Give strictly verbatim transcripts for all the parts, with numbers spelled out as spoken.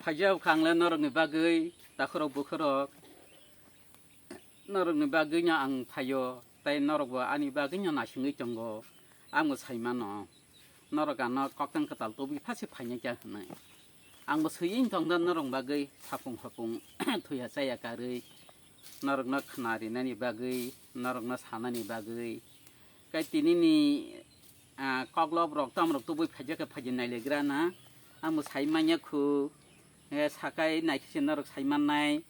Phaijak kha ang le norokni bagwi, takhorok bukhorok, norokni bagwino ang phaio, tei norokbo ani bagwino naisingwi tongo. Angbo sai mano, norok ano koktang kwtal tubui phasi phainai kha hwnwi. Angbo swiwi tongda norok bagwi, sapung hopung thuya chaya karwi, norokno khna rinani bagwi, norokno sanani bagwi. Kai tinini, ah, koklop rok tam rok tubui phaijak khe phaijak nailegra na. Ang bo sai manya khu, eh, sakai naikhe se norok sai mannai,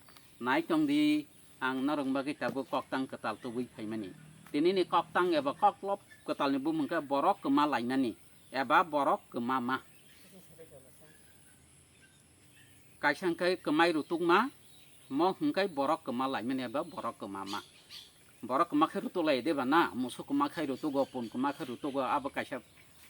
nai tong di, ang norok bagwi tabuk koktang kwtal tubui phaimani. Tinini koktang eba koklop kwtalni bumung khe borok kwma laimani eba borok kwma ma. Kaisa hwnkhe kwmai rutukma, mo hwnkhe borok kwma laimani eba borok kwma ma. Borok kwma khe rutuk lai de ba na, musuk kwma khe rutugo, pun kwma khe rutugo, abo kaisa,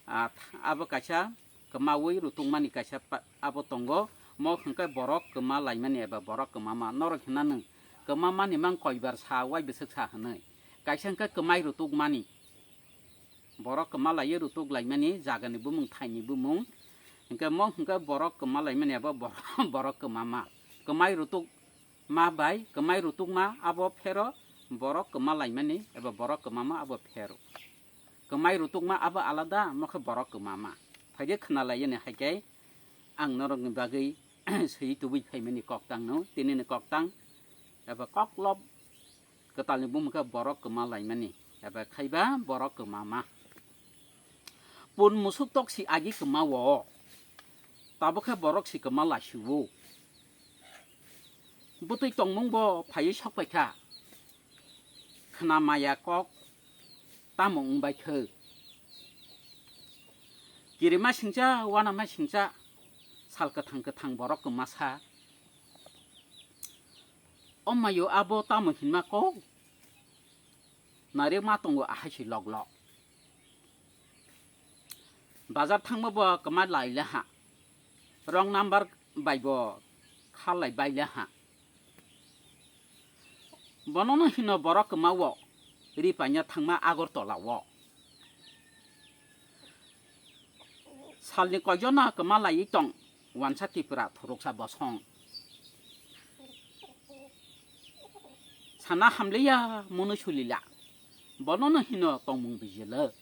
ah, abo kaisa kwmaui rutukmani kaisa pa-, abo tongo, mo hwnkhe borok kwma laimani eba borok kwma ma. Norok hwnna nwng kwma mani mang koibar sa, uaibwswk sa hwnwi. Kaisa hwnkhe kwmai rutukmani. Borok kwma laiwi rutuk laimani jagani bumung, thaini bumung. Hwnkhe mo hwnkhe borok kwma laimani abo bor-, borok kwma ma. Kwmai rutuk ma bai, kwmai rutuk ma abo phero borok kwma laimani abo borok kwma ma abo phero. Kwmai rutuk ma abo alada, mo khe borok kwma ma. Phaikhe khna laiyani hai khe ang norokni bagwi swi tubui phaimani koktang no, tinini koktang abo koklop kwtalni bumung khe borok kwma laimani, eba khaiba borok kwma ma. Pun musuk tok si agi kwma o, tabuk khe borok si kwma laisio. Bwtwi tongmung bo phaiwi sok paikha, khna maya kok tamo wng bai khe. Kirima singcha, uanama singcha, sal kwthang kwthang borok kwmasa. O mayo abo tamo hinma kok? Nari ma tongo ahai si lok lok. Bazar thangma bo kwma lai le ha. Wrong number bai bo khalai bai le ha. Bono no hino borok kwma o ri paina thangma Agartala o. Salni koijono kwma laiwi tong, wansa Tripura thuruksa bosong. Sana hamliya mwnwi sulila, bonono hino tongmung bijila.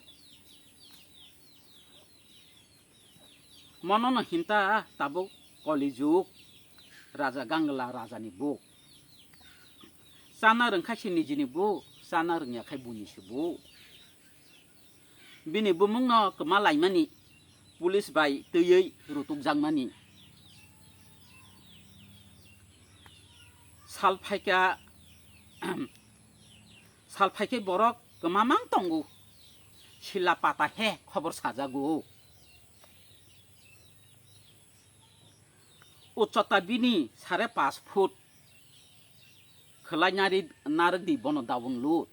Monono hinta tabuk Kali jug, Raja Gangla rajani buk. Chana rwngkha se nijini buk, chana rwngya khai buini se buk. Bini bumungno kwma laimani, police bai twiwi rutukjakmani. Sal phaikha, sal phaikhe borok kwma mang tongo. Sila pata he khobor sajago. Uchota bini sare pas foot. Khwlai nari-, narwk di bono daun lut.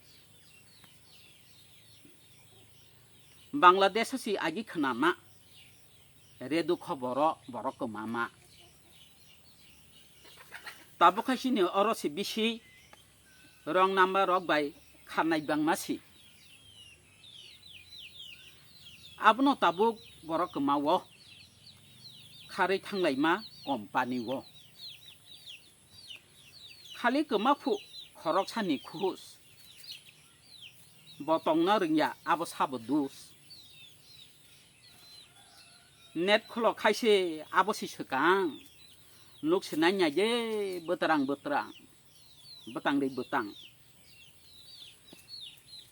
Bangladesh si agi khwnama. Redu khoboro borok kwmama. Tabuk hai sini oro si bisi wrong number rok bai kharnai bangma si. Abono tabuk borok kwma o kharwi thanglaima company o. Khali kwma phu khorok sani khuhus. Bo tongna rwngya abo sabo dus. Net khulok khaise abo si swkang. Nuk sinai nya je bwtrang bwtrang. Bwtang ri bwtang.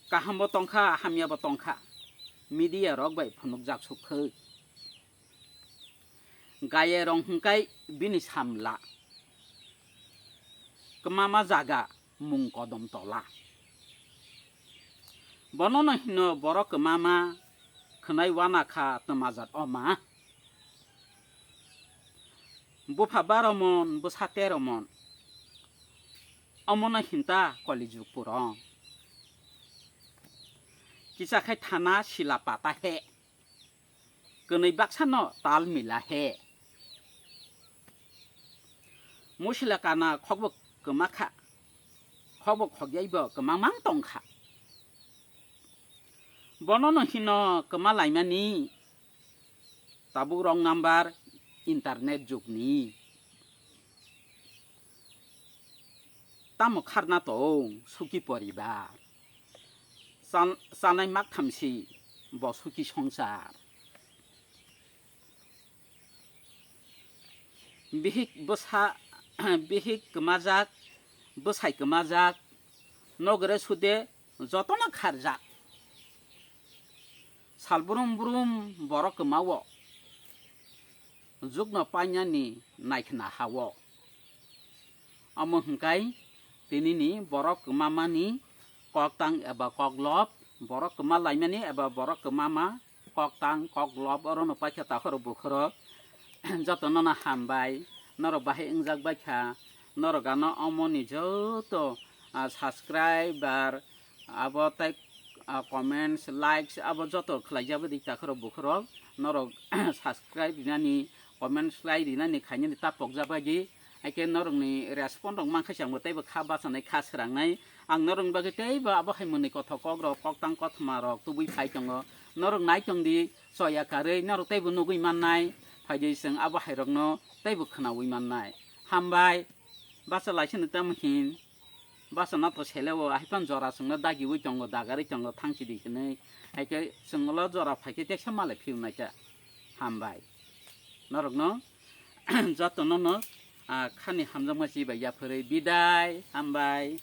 Kaham bo tongkha, hamya bo tongkha. Media rok bai phunukjak sukha. Gaye rong hwnkhe bini samla. Kwmama jaga mung kodom tola. Bonono hino borok kwmama khwnai wana kha twmajat oma. Bupha baro mon, bwsa tero mon. Omono hinta Kali jug puro. Kisa khai thana sila pata he. Kwnwi baksano tal mila he. Musila kana khokbo kwma kha, khokbo khokyaibo kwma mang tong kha. Bonono hino kwma laimani tabuk wrong number internet jugni. Tamo kharna tong suki poribar. Chan-, chanai mak thamsi bo suki songsar. Bihik bwsa, bihik kwmajak, bwsai kwmajak, nogre sude jotono kharjak. Sal brum brum borok kwmao, jukno painani naikhna hao. Omo hwnkhe tinini borok kwmamani koktang eba koklob, borok kwma laimani eba borok kwmama koktang koklob orono paikha takhorok bukhorok. Jotono no hambai, norok bahai wngjak baikha, norok ano omoni joto, ah, subscriber, abo tei, ah, comments, likes abo joto khlaijak bai di takhorok bukhorok, norok subscribe rinani, comments lai rinani khainani ta pokjak bai di. Haikhe norokni respond rok mankha se ang bo teibo kha bachanai kha swrangnai. Ang norokni bagwi teibo abo hai mwnwi kothok kokrok koktang kothoma rok tubui phai tongo. Norok nai tong di, choya karwi norok teibo nugui mannai. Phai di chwng abo hai rokno teibo khwnaui mannai. Hambai, bacha laisano tamo hin. Basa no to sele o, hai phano jora chwngno dagiui tongo, dagarwi tongo, thangsi di hinwi. Hai khe chwng ulo jora phai khe teksa malai phiu nai kha. Hambai. Norokno jotono no, ah, khani hamjakma chibai yaphwrwi bidai, hambai.